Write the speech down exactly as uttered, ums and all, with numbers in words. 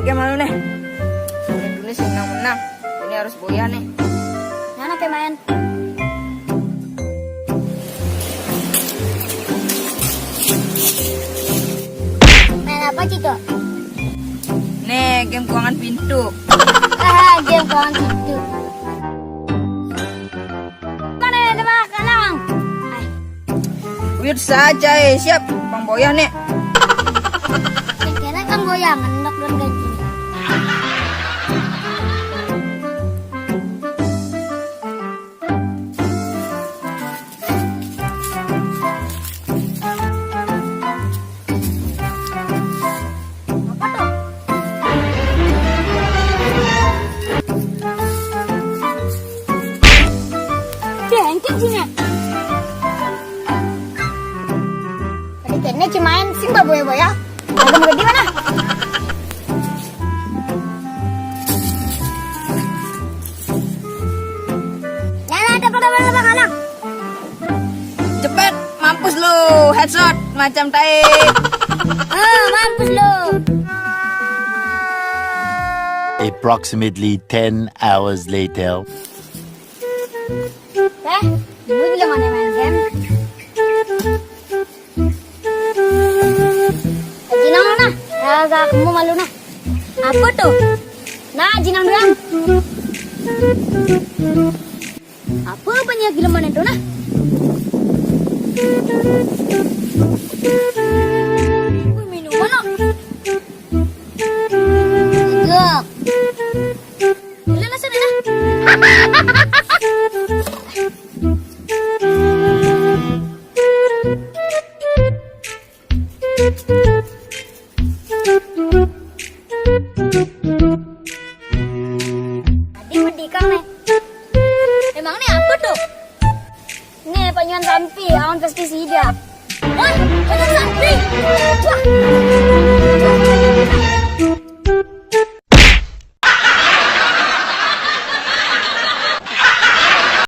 Game anu nih. Ini dulu sih menang-menang. Ini harus boya nih. Mana pemain? Main apa sih tuh? Nih, game kuangan pintu. Ah, game kuangan pintu. Mana ada makalang? Wit saja, eh, siap. Pang boya nih. Kira kan boya ngendok dan gaji. Apa tuh? Dia engkau sini. Tadi kayaknya cuma main sing baboya-boya. Agak mau di mana? Nyala ada pada mana bakalang. Cepet, mampus lu, headshot macam tai. Ah, mampus lu. Approximately ten hours later. Eh, lu bilang mana main game? Jinang mana? Ya, gak kamu malu nah. Apa tuh? Nah, jinang doang. Apa banyak gila mana tuh nah? Wih, minuman nah. Gila. Gila nah sana nah. Tadi mendikang nih. Emang nih apa tuh? Nih, penyuan sampi, awan pestisida. Wah, penyuan sampi. Wah.